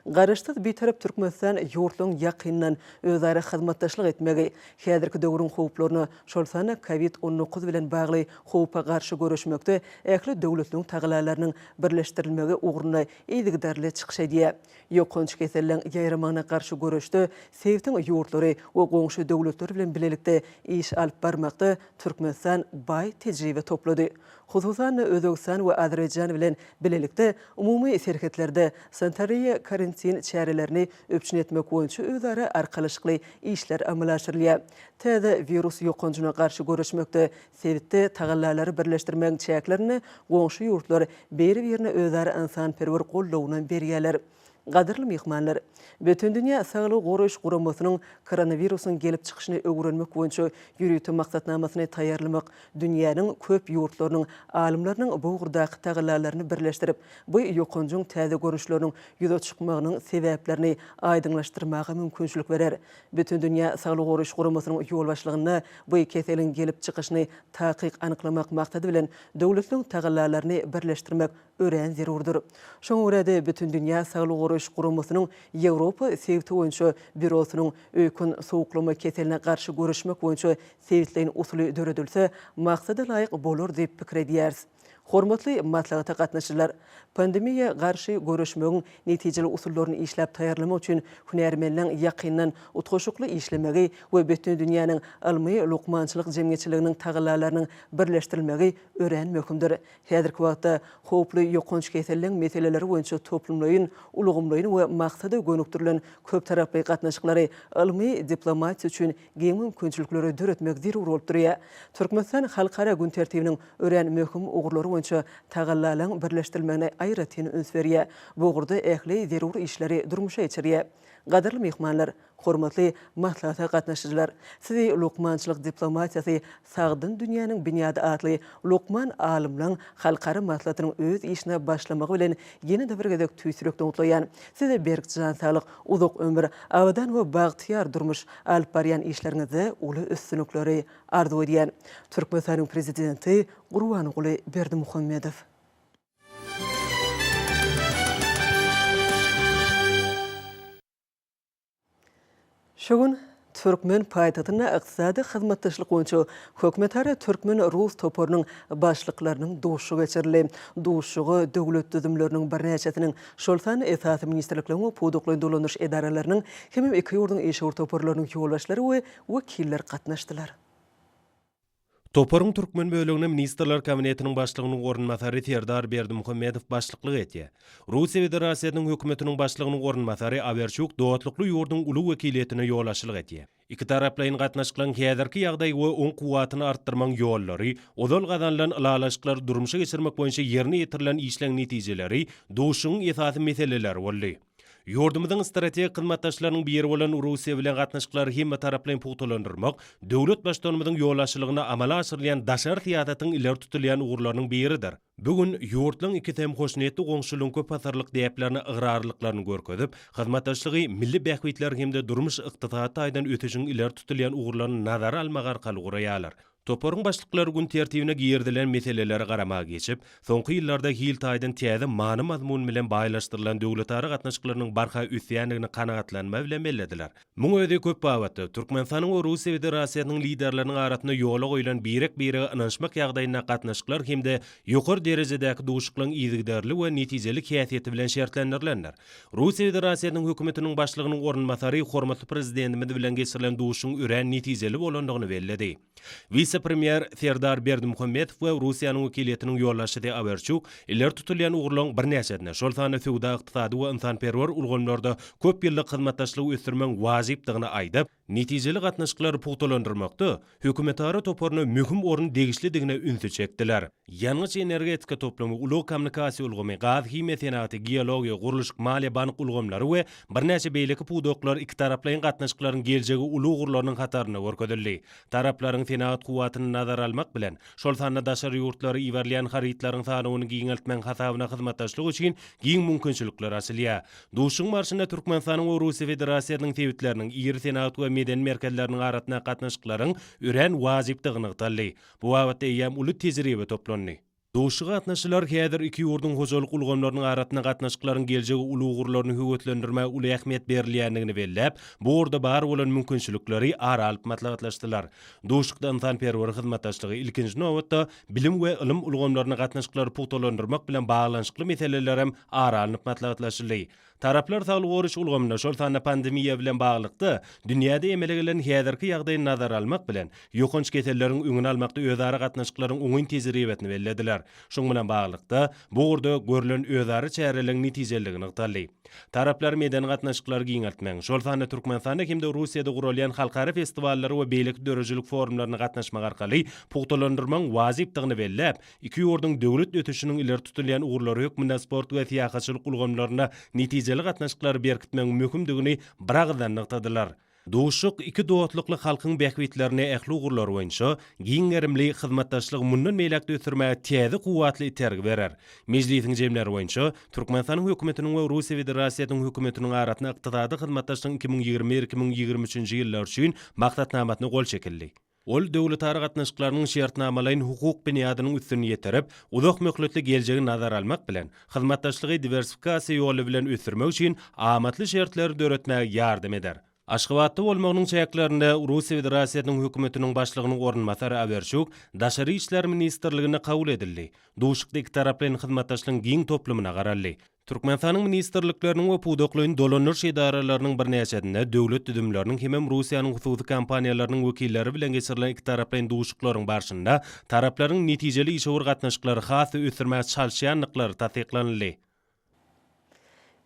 Garaşsyz Bitarap Türkmenistan ýurtlaryň ýakyndan özara hyzmatdaşlyk etmegi, häzirki döwrüň howplaryna, şol sanda Covid 19 bilen bagly howpa garşy göreşmekde ähli döwletleriň tagallalarynyň birleşdirilmegi ugrunda yzygiderli çykyş edýär. Ýokanç keselleň ýaýramagyna garşy göreşde sebitiň ýurtlary we goňşy döwletler bilen bilelikde iş alyp barmakda Türkmenistan baý tejribe toplady. Hususan-da, Özbegistan we Azerbaýjan bilen bilelikde umumy serhetlerde sanitariýa-karantin çärelerini üpjün etmek boýunça özara arkalaşykly işler amala aşyrylýar. Täze wirus ýokanjyna garşy göreşmekde sebitde tagallalary birleşdirmegiň çäklerinde goňşy ýurtlar biri-birine özara ynsanperwer goldawynam berýärler. Gadyrly myhmanlar! Bütindünýä Saglygy Goraýyş Guramasynyň koronawirusyň gelip çykyşyny öwrenmek boýunça ýörite maksatnamasyny taýýarlamak dünýäniň köp ýurtlarynyň alymlarynyň bu ugurdaky tagallalaryny birleşdirip, bu ýokanjyň täze görnüşleriniň ýüze çykmagynyň sebäplerini aýdyňlaşdyrmaga mümkinçilik berer. Bütindünýä Saglygy Goraýyş Guramasynyň ýolbaşçylygynda bu keseliň gelip çykyşyny takyk anyklamak maksady bilen döwletleriň tagallalaryny birleşdirmek örän zerurdyr. Şoňa görä-de, Bütindünýä Saglygy Goraýyş Guramasynyň Ýewropa sebiti boýunça býurosynyň öýken sowuklama keseline garşy göreşmek boýunça sebitleýin usuly döredilse, maksada laýyk bolar diýip pikir edýäris. Hormatly maslahata gatnaşyjylar! Pandemiýa garşy göreşmegiň netijeli usullaryny işläp taýýarlamak üçin hünärmenleň ýakyndan utgaşykly işlemegi we bütin dünýäniň ylmy-lukmançylyk jemgyýetçiliginiň tagallalarynyň birleşdirilmegi örän möhümdir. Häzirki wagtda howply ýokanç keselleň meseleleri boýunça toplumlaýyn, ulgamlaýyn we maksada gönükdirilen köptaraply gatnaşyklary ylmy diplomatiýa üçin giň mümkinçilikleri döretmek zerur bolup durýar. Türkmenistan halkara gün tertibiniň örän möhüm ugurlary boýunça tagallalaryň birleşdirilmegine aýratyn üns berýär, bu ugurda ähli zerur işleri durmuşa geçirýär. Gadyrly myhmanlar! Hormatly maslahata gatnaşyjylar! Sizi Lukmançylyk diplomatiýasy, sagdyn dünýäniň binýady atly lukman alymlaryň halkara maslahatynyň öz işine başlamagy bilen ýene-de bir gezek tüýs ýürekden gutlaýan. Size berk jan saglyk, uzak ömür, abadan we bagtyýar durmuş, alyp barýan işleriňizde uly üstünlikleri arzuw edýän. Türkmenistanyň Prezidenti Gurbanguly Berdimuhamedow. Şu gün türkmen paýtagtynda Ykdysady hyzmatdaşlyk boýunça hökümetara türkmen-rus toparynyň başlyklarynyň duşuşygy geçirildi. Duşuşyga döwlet düzümleriniň birnäçesiniň, şol sanda esasy ministrlikleriň we pudaklaýyn dolandyryş edaralarynyň hemem iki ýurduň işewür toparlarynyň ýolbaşçylary we wekilleri gatnaşdylar. Toparyň türkmen bölegine Ministrler Kabinetiniň Başlygynyň orunbasary Serdar Berdimuhamedow başlyklyk edýär. Russiýa Federasiýasynyň Hökümetiniň Başlygynyň orunbasary Awerçuk dostlukly ýurduň uly wekiliýetine ýolbaşçylyk edýär. Ikitaraplaýyn gatnaşyklaryň häzirki ýagdaýy we oň kuwwatyny artdyrmagyň ýollary, ozal gazanylan ylalaşyklary durmuşa geçirmek boýunça ýerine ýetirilen işleň netijeleri duşuşygyň esasy meseleleri boldy. Ýurdumyzyň strategik hyzmatdaşlarynyň biri bolan Russiýa bilen gatnaşyklary hemmetaraplaýyn pugtalandyrmak döwlet Baştutanymyzyň ýolbaşçylygynda amala aşyrylýan daşary syýasatyň ileri tutulýan ugurlarynyň biridir. Bu gün ýurtlaryň ikisi hem hoşniýetli goňşulygyň köpasyrlyk däplerine ygrarlylyklaryny görkezip, hyzmatdaşlygy milli bähbitleriň hem-de durmuş-ykdysady taýdan ösüşiň ileri tutulýan ugurlaryny nazara almak arkaly guraýarlar. Toparyň başlyklary gün tertibine girizilen meselelere garamaga geçip, soňky ýyllarda hil taýdan täze many-mazmun bilen baýlaşdyrylan döwletara gatnaşyklarynyň barha ösýändigini kanagatlanma bilen bellediler. Muň özi köp babatda Türkmenistanyň we Russiýa Federasiýasynyň Liderleriniň arasynda ýola goýlan birek-birege ynanyşmak ýagdaýynda gatnaşyklar hem-de ýokary derejedäki duşuşyklaryň yzygiderli we netijeli häsiýeti bilen şertlendirilendir. Russiýa Federasiýasynyň Hökümetiniň Başlygynyň orunbasary hormatly Prezidentimiz bilen geçirilen duşuşygyň örän netijeli bolandygyny belledi. Wise-premýer Serdar Berdimuhamedow we Russiýanyň wekiliýetiniň ýolbaşçysy Awerçuk ileri tutulýan ugurlaryň birnäçesine, şol sanda söwda-ykdysady we ynsanperwer ulgamlarda köp ýyllyk hyzmatdaşlygy ösdürmegiň wajypdygyny aýdyp, netijeli gatnaşyklary pugtalandyrmakda hökümetara toparyna möhüm orun degişlidigine ünsi çekdiler. Ýangyç-energetika toplumy, ulag-kommunikasiýa ulgamy, gaz-himiýa senagaty, geologiýa, gurluşyk, maliýe-bank ulgamlary we birnäçe beýleki pudaklar ikitaraplaýyn gatnaşyklaryň geljegi uly ugurlarynyň hatarynda görkezildi. Taraplaryň senagat kuwwatyny nazara almak bilen, şol sanda daşary ýurtlara iberilýän harytlaryň sanawyny giňeltmegiň hasabyna hyzmatdaşlyk üçin giň mümkinçilikler açylýar. Duşuşygyň barşynda Türkmenistanyň we Russiýa Federasiýasynyň sebitleriniň iri senagat we medeni merkezleriniň arasyndaky gatnaşyklaryň örän wajypdygy nygtaldy. Bu babatda eýýäm uly tejribe toplandy. Duşuşyga gatnaşyjylar häzir iki ýurduň hojalyk ulgamlarynyň arasynda gatnaşyklaryň geljegi uly ugurlaryny höweslendirmäge uly ähmiýet berilýändigini belläp, bu ugurda bar bolan mümkinçilikleri ara alyp maslahatlaşdylar. Duşuşykda ynsanperwer hyzmatdaşlygy, ilkinji nobatda, bilim we ylym ulgamlarynda gatnaşyklary pugtalandyrmak bilen baglanyşykly meselelerem ara alnyp maslahatlaşyldy. Taraplar saglygy goraýyş ulgamynda, şol sanda pandemiýa bilen baglylykda, dünýäde emele gelen häzirki ýagdaýy nazara almak bilen, ýokanç keselleriň öňüni almakda özara gatnaşyklaryň oňyn tejribesini bellediler. Şunuň bilen baglylykda, bu ugurda görlen özara çäreleriň netijeliligi nygtaldy. Taraplar medeni gatnaşyklary giňeltmegiň, şol sanda Türkmenistanda hem-de Russiýada guralýan halkara festiwallary we beýleki döredijilik forumlaryna gatnaşmak arkaly pugtalandyrmagyň wajypdygyny belläp, Iki ýurduň döwlet ösüşiniň ileri tutulýan ugurlary hökmünde sport we syýahatçylyk ulgamlarynda netijeli gatnaşyklary berkitmegiň möhümdigini biragyzdan nygtadylar. Duşuşyk iki dostlukly halkyň bähbitlerine ähli ugurlar boýunça giň gerimli hyzmatdaşlygy mundan beýläk-de ösdürmäge täze kuwwatly itergi berer. Mejlisiň jemleri boýunça, Türkmenistanyň Hökümetiniň we Russiýa Federasiýasynyň Hökümetiniň arasynda ykdysady hyzmatdaşlygyň 2021, 2023 ýyllar üçin Maksatnamasyna gol çekildi. Ol döwletara gatnaşyklarynyň şertnamalaýyn-hukuk binýadynyň üstüni ýetirip, uzak möhletli geljegi nazara almak bilen, hyzmatdaşlygy diwersifikasiýa ýoly bilen ösdürmek üçin amatly şertleri döretmäge ýardam eder. Aşgabatda bolmagynyň çäklerinde Russiýa Federasiýasynyň Hökümetiniň Başlygynyň orunbasary Awerçuk Daşary işler ministrliginde kabul edildi. Duşuşykda ikitaraplaýyn hyzmatdaşlygyň giň toplumyna garaldy. Türkmenistanyň ministrlikleriniň we pudaklaýyn dolandyryş edaralarynyň birnäçesinde döwlet düzümleriniň hemem Russiýanyň hususy kompaniýalarynyň wekilleri bilen geçirilen ikitaraplaýyn duşuşyklaryň barşynda taraplaryň netijeli işewür gatnaşyklary has-da ösdürmäge çalyşýandyklary tassyklanyldy.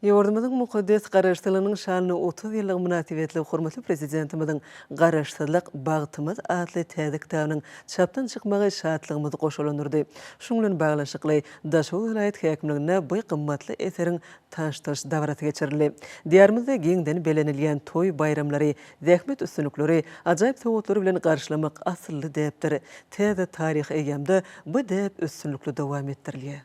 Ýurdumyzyň mukaddes Garaşsyzlygynyň şanly 30 ýyllygy mynasybetli hormatly Prezidentimiziň Garaşsyzlyk, bagtymyz atly täze kitabynyň çapdan çykmagy şatlygymyzy goşalandyrdy. Şunuň bilen baglanyşykly, Daşoguz welaýat häkimliginde bu gymmatly eseriň tanyşdyryş dabarasy geçirildi. Diýarymyzda giňden bellenilýän toý-baýramlary, zähmet üstünlikleri, ajaýyp sowgatlary bilen garşylamak asylly däpdir. Täze taryhy eýýamda bu däp üstünlikli dowam etdirilýär.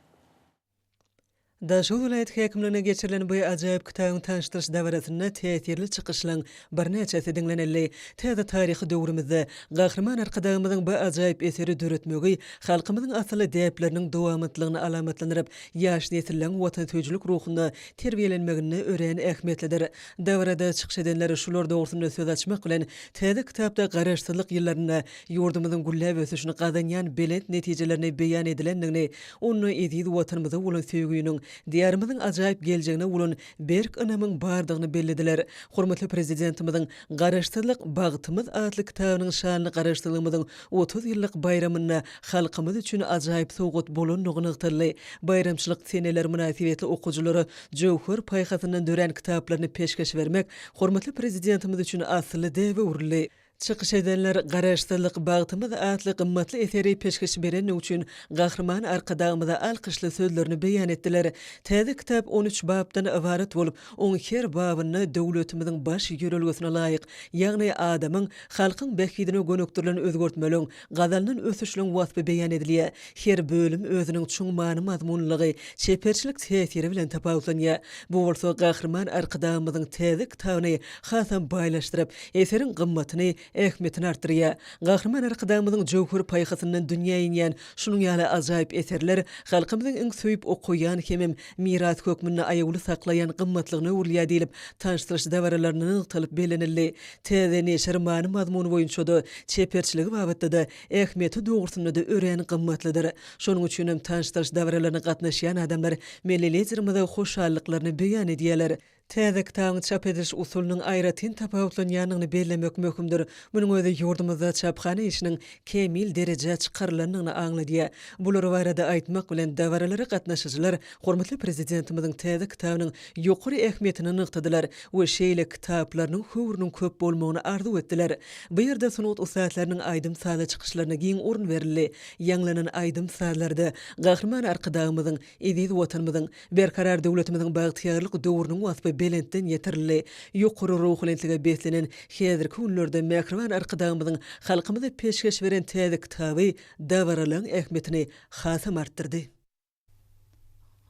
Daşoguz welaýat häkimliginde geçirilen bu ajaýyp kitabyň tanyşdyryş dabarasynda täsirli çykyşlaryň birnäçesi diňlenildi. Täze taryhy döwrümizde Gahryman Arkadagymyzyň bu ajaýyp eseri döretmegi halkymyzyň asylly däpleriniň dowamatlygyny alamatlandyryp, ýaş nesilleriň watansöýüjilik ruhunda terbiýelenmeginde örän ähmiýetlidir. Dabarada çykyş edenler şular dogrusynda söz açmak bilen, täze kitapda Garaşsyzlyk ýyllarynda ýurdumyzyň gülläp ösüşini gazanýan belent netijelerini beýan edilendigini, onda eziz Watanymyza bolan söýginiň, Diýarymyzyň ajaýyp geljegine bolan berk ynamyň bardygyny bellediler. Hormatly Prezidentimiziň Garaşsyzlyk, bagtymyz atly kitabynyň şanly Garaşsyzlygymyzyň 30 ýyllyk baýramynda halkymyz üçin ajaýyp sowgat bolandygy nygtaldy. Baýramçylyk seneleri mynasybetli okyjylara jöwher paýhasyndan dörän kitaplaryny peşgeş bermek hormatly Prezidentimiz üçin asylly däbe öwrüldi. Çykyş edenler Garaşsyzlyk, bagtymyz atly gymmatly eseri peşgeş berendigi üçin Gahryman Arkadagymyza alkyşly sözlerini beýan etdiler. Täze kitap on üç bapdan ybarat bolup, oň her babynda döwletimiziň baş ýörelgesine laýyk, ýagny adamyň, halkyň bähbidine gönükdirilen özgertmeleň, gazanylan ösüşleň waspy beýan edilýär. Her bölüm özüniň çuň many-mazmunlylygy, çeperçilik täsiri bilen tapawutlanýar. Bu bolsa Gahryman Arkadagymyzyň täze kitabyny hasam baýlaşdyryp, eseriň gymmatyny. ähmiýetini artdyrýar. Gahryman Arkadagymyzyň jöwher paýhasyndan dünýä inýän şunuň ýaly ajaýyp eserler halkymyzyň iň söýüp okaýan hemem miras hökmünde aýawly saklaýan gymmatlygyna öwrülýär diýlip, tanyşdyryş dabaralarynda nygtalyp bellenildi. Täze neşir many-mazmuny boýunça-da, çeperçiligi babatda-da, ähmiýeti dogrusynda-da örän gymmatlydyr. Şonuň üçin hem tanyşdyryş dabaralaryna gatnaşýan adamlar milli Liderimize hoşallyklaryny beýan edýärler. Täze kitabyň çap ediliş usulynyň aýratyn tapawutlanýandygyny bellemek möhümdir. Munuň özi ýurdumyzda çaphana işiniň kämil derejä çykarylandygyny aňladýar. Bular barada aýtmak bilen, dabaralara gatnaşyjylar hormatly Prezidentimiziň täze kitabynyň ýokary ähmiýetini nygtadylar we şeýle kitaplarynyň höwrüniň köp bolmagyny arzuw etdiler. Bu ýerde sungat ussatlarynyň aýdym-sazly çykyşlaryna giň orun berildi. Ýaňlanan aýdym-sazlarda Gahryman Arkadagymyzyň, eziz Watanymyzyň, Berkarar döwletimiziň bagtyýarlyk döwrüniň waspy belentden ýetirildi. Ýokary ruhubelentlige beslenen häzirki günlerde mähriban Arkadagymyzyň halkymyza peşgeş beren täze kitaby dabaralaryň ähmiýetini hasam artdyrdy.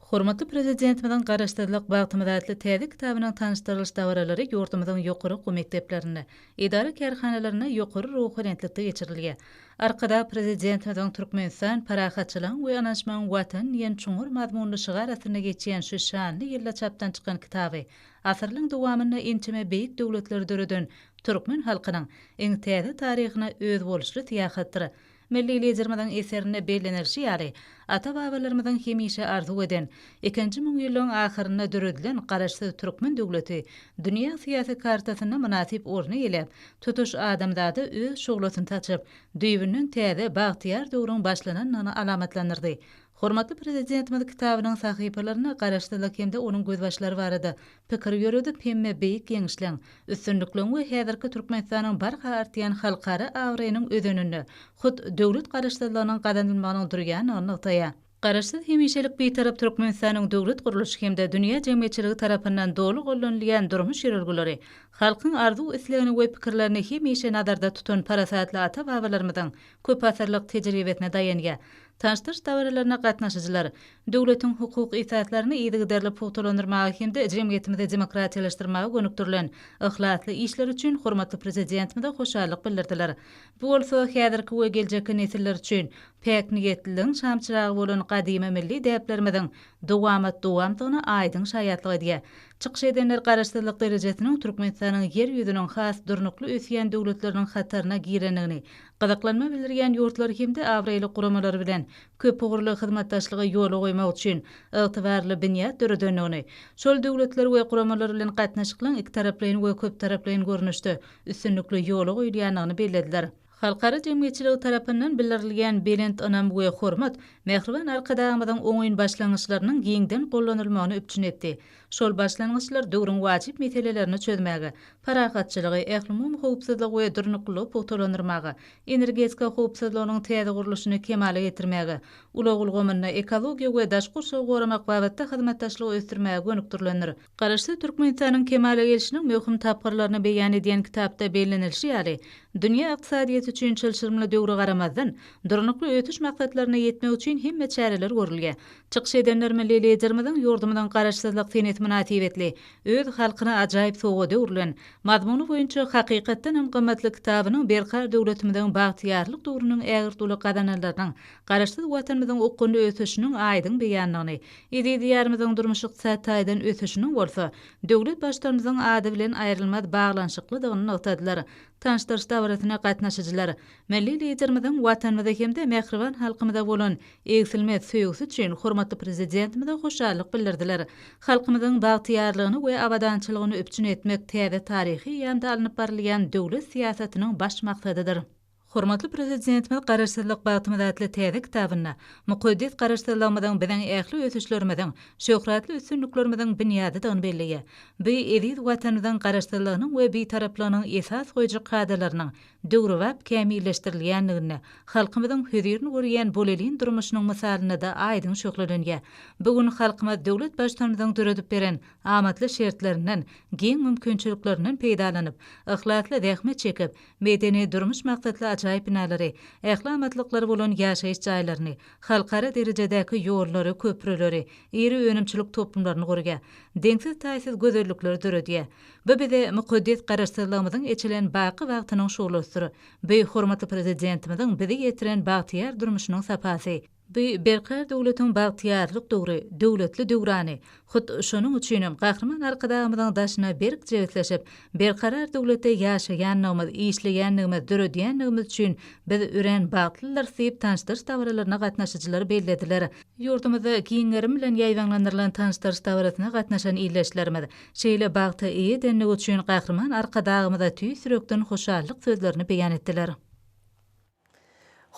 Hormatly Prezidentimiziň Garaşsyzlyk, bagtymyz atly täze kitabynyň tanyşdyrylyş dabaralary ýurdumyzyň ýokary okuw mekdeplerinde, edara-kärhanalarynda ýokary ruhubelentlikde geçirilýär. Arkadag Prezidentimiziň Türkmenistan, parahatçylygyň we ynanyşmagyň Watany diýen çuňňur mazmunly şygar astynda geçýän şu şanly ýylda çapdan çykan kitaby asyrlaryň dowamynda ençeme beýik döwletleri döreden türkmen halkynyň iň täze taryhyna özboluşly syýahatdyr. Milli Liderimiziň eserinde bellenilişi ýaly, ata-babalarymyzyň hemişe arzuw eden, ikinji müňýyllygyň ahyrynda döredilen Garaşsyz türkmen döwleti dünýä syýasy kartasynda mynasyp orny eýeläp, tutuş adamzada öz şuglasyny saçyp, düýbünden täze, bagtyýar döwrüň başlanandygyny alamatlandyrdy. Hormatly Prezidentimiz kitabynyň sahypalarynda Garaşsyzlyk hem-de onuň gözbaşlary barada pikir ýöredip, hemme beýik ýeňişleň, üstünlikleň we häzirki Türkmenistanyň barha artýan halkara abraýynyň özeninde hut döwlet Garaşsyzlygynyň gazanylmagynyň durýandygyny nygtaýar. Garaşsyz, hemişelik Bitarap Türkmenistanyň döwlet gurluşy hem-de dünýä jemgyýetçiligi tarapyndan doly gollanylýan durmuş ýörelgeleri halkyň arzuw-islegini we pikirlerini hemişe nazarda tutan parasatly ata-babalarymyzyň köpasyrlyk tejribesine daýanýar. Tanyşdyryş dabaralaryna gatnaşyjylar döwletiň hukuk esaslaryny yzygiderli pugtalandyrmaga hem-de jemgyýetimizi demokratiýalaşdyrmaga gönükdirilen yhlasly işleri üçin hormatly Prezidentimize hoşallyk bildirdiler. Bu bolsa häzirki we geljekki nesiller üçin päk niýetliligiň şamçyragy bolan gadymy milli däplerimiziň dowamat-dowamdygyna aýdyň şaýatlyk edýär. Çykyş edenler Garaşsyzlyk derejesiniň Türkmenistanyň Ýer ýüzüniň has durnukly ösýän döwletleriniň hataryna girendigini, gyzyklanma bildirýän ýurtlar hem-de abraýly guramalar bilen köpugurly hyzmatdaşlygy ýola goýmak üçin ygtybarly binýat döredendigini, şol döwletler we guramalar bilen gatnaşyklaryň ikitaraplaýyn we köptaraplaýyn görnüşde üstünlikli ýola goýulýandygyny bellediler. Halkara jemgyýetçiligi tarapyndan bildirilýän belent ynam we hormat mähriban Arkadagymyzyň oňyn başlangyçlarynyň giňden gollanylmagyny üpjün etdi. Şol başlangyçlar döwrüň wajyp meselelerini çözmäge, parahatçylygy, ählumumy howpsuzlygy we durnuklylygy pugtalandyrmaga, energetika howpsuzlygynyň täze gurluşyny kemala getirmäge, ulag ulgamynda ekologiýa we daşky gurşawy goramak babatda hyzmatdaşlygy ösdürmäge gönükdirilendir. Garaşsyz Türkmenistanyň kemala gelşiniň möhüm tapgyrlaryny beýan edýän kitapda bellenilişi ýaly, dünýä ykdysadyýeti üçin çylşyrymly döwre garamazdan, Durnukly ösüş maksatlaryna ýetmek üçin hemme çäreler görülýär. Çykyş edenler milli Liderimiziň ýurdumyzyň Garaşsyzlyk senesi mynasybetli öz halkyna ajaýyp sowgada öwrülen, mazmuny boýunça hakykatdan hem gymmatly kitabynyň berkarar döwletimiziň bagtyýarlyk döwrüniň ägirt uly gazananlarynyň, Garaşsyz Watanymyzyň okgunly ösüşiniň aýdyň beýanydygyny, eziz Diýarymyzyň durmuş-ykdysady taýdan ösüşiniň bolsa döwlet Baştutanymyzyň ady bilen aýrylmaz baglanyşyklydygyny nygtadylar. Tanyşdyryş dabarasyna gatnaşyjylar Milli Liderimiziň Watanymyza hem-de mähriban halkymyza bolan egsilmez söýgüsi üçin hormatly Prezidentimize hoşallyk bildirdiler. Halkymyzyň bagtyýarlygyny we abadançylygyny üpjün etmek täze taryhy eýýamda alnyp barylýan döwlet syýasatynyň baş maksadydyr. Hormatly Prezidentimiz Garaşsyzlyk bagtymyz atly täze kitabynda mukaddes Garaşsyzlygymyzyň biziň ähli ösüşlerimiziň, şöhratly üstünliklerimiziň binýadydygyny belleýär. Bu eziz Watanymyzyň Garaşsyzlygynyň we Bitaraplygynyň esas goýujy kadalarynyň döwrebap kämilleşdirilýändiginde, halkymyzyň hözirini görýän bolelin durmuşynyň mysalynda-da aýdyň şöhlelenýär. Bu gün halkymyz döwlet Baştutanymyzyň döredip beren amatly şertlerinden, giň mümkinçiliklerinden peýdalanyp, yhlasly zähmet çekip, medeni-durmuş maksatly ajaýyp binalary, ähli amatlyklary bolan ýaşaýyş jaýlaryny, halkara derejedäki ýollary, köprüleri, iri önümçilik toplumlaryny gurýar, deňsiz-taýsyz gözellikleri döredýär. Bu bize mukaddes Garaşsyzlygymyzyň eçilen baky bagtynyň şuglasydyr. buýsanjymyzdyr. Bu hormatly Prezidentimiziň bizi ýetiren bagtyýar durmuşynyň sapasy. Bu Berkarar döwletiň bagtyýarlyk döwri, döwletli döwrany. Hut şonuň üçinem Gahryman Arkadagymyzyň daşyna berk jebisleşip, Berkarar döwletde ýaşaýandygymyz, işleýändigimiz, döredýändigimiz üçin biz örän bagtlydyrys diýip, tanyşdyryş dabaralaryna gatnaşyjylar bellediler. Ýurdumyzda giň gerim bilen ýaýbaňlandyrylan tanyşdyryş dabarasyna gatnaşan ildeşlerimiz şeýle bagta eýe edendigi üçin Gahryman Arkadagymyza tüýs ýürekden hoşallyk sözlerini beýan etdiler.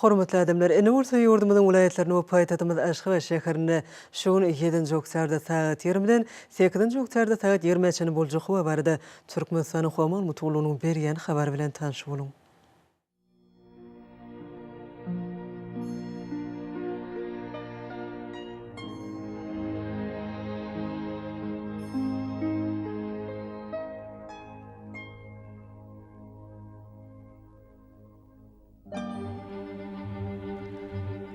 Hormatly adamlar, indi bolsa ýurdumyzyň welaýatlarynda we paýtagtymyz Aşgabat şäherinde şu gün ýedinji oktýabrda sagat ýigrimiden sekizinji oktýabrda sagat ýigrimä çenli boljak howa barada Türkmenistanyň Howa maglumat gullugynyň berýän habary bilen tanyş boluň.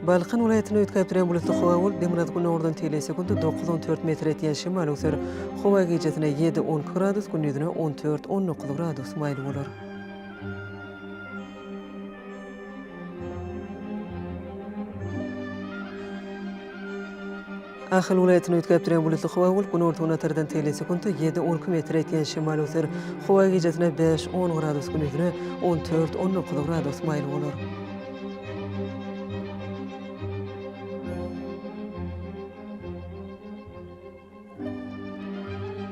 Balkan welaýatynda üýtgäp durýan bulutly howa bolup, demirgazyk günordan tegelek sekundy 9-14 metr etýän şemal öwser. Howa gijesine 7-12 gradus, gündizine 14-19 gradus maýyl bolar. Ahal welaýatynda üýtgäp durýan bulutly howa bolup, günorta-günortadan tegelek sekuntda 7-12 metr etýän şemal öwser. Howa gijesine 5-10 gradus, gündizine 14-19 gradus maýyl bolar.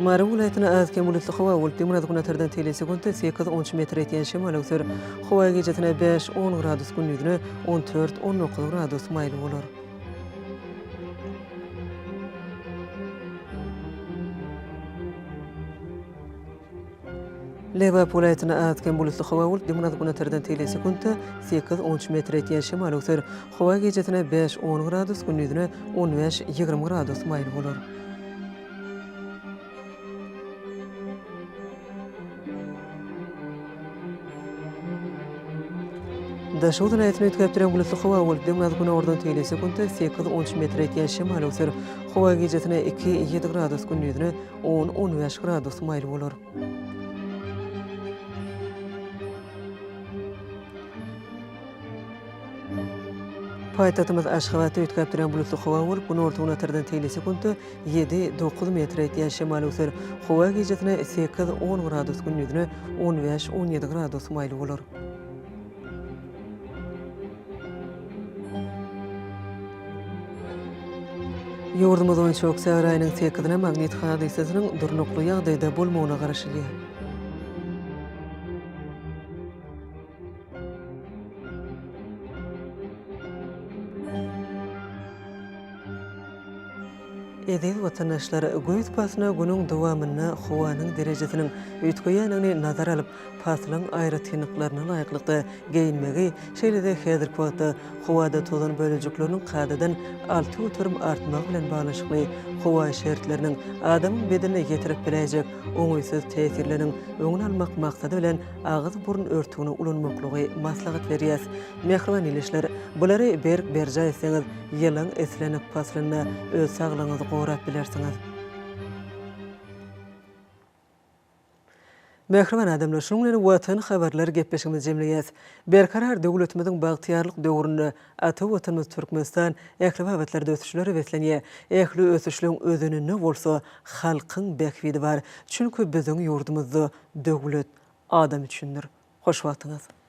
Mary welaýatynda az-kem bulutly howa bolup, demirgazyk-günortadan tegelek sekuntda 8-13 metr etýän şemal öwser. Howa gijesine 5-10 gradus, gündizine 14-19 gradus maýyl bolar. Lebap welaýatynda az-kem bulutly howa bolup, demirgazyk-günortadan tegelek sekuntda 8-13 metr etýän şemal öwser. Howa gijesine 5-10 gradus, gündizine 15-20 gradus maýyl bolar. Daşoguz welaýatynda üýtgäp durýan bulutly howa bolup, demirgazyk-günordan tegelek sekuntda 8-13 metr etýän şemal öwser. Howa gijesine 2-7 gradus, gündizine 10-15 gradus maýyl bolar. Paýtagtymyz Aşgabatda üýtgäp durýan bulutly howa bolup, günorta-günortadan tegelek sekuntda 7-9 metr etýän şemal öwser. Howa gijesine 8-10 gradus, gündizine 15-17 gradus maýyl bolar. Ýurdumyz boýunça oktýabr aýynyň sekizine magnit hadysasynyň durnukly ýagdaýda bolmagyna garaşylýar. Eziz watandaşlar, güýz paslyna günüň dowamynda howanyň derejesiniň üýtgeýändigini nazara alyp, paslyň aýratynlyklaryna laýyklykda geýinmegi, şeýle-de häzirki wagtda howada tozan bölejikleriniň kadadan 6% artmagy bilen baglanyşykly howa şertleriniň adamyň bedenine ýetirip biläýjek oňaýsyz täsirleriniň öňüni almak maksady bilen agyz-burun örtügini ulanmaklygy maslahat berýäs. Mähriban ildeşler, bulary berk berjaý etseňiz, ýylyň islendik paslynda öz saglygyňyzy gorap bilersiňiz. Mähriban adamlar, şunuň bilen Watan habarlar gepleşigimizi jemleýäs. Berkarar döwletimiziň bagtyýarlyk döwründe ata Watanymyz Türkmenistan ähli babatlarda ösüşlere beslenýär. Ähli ösüşleň özeninde bolsa halkyň bähbidi bar. Çünki biziň ýurdumyzda döwlet adam üçindir. Hoş wagtyňyz!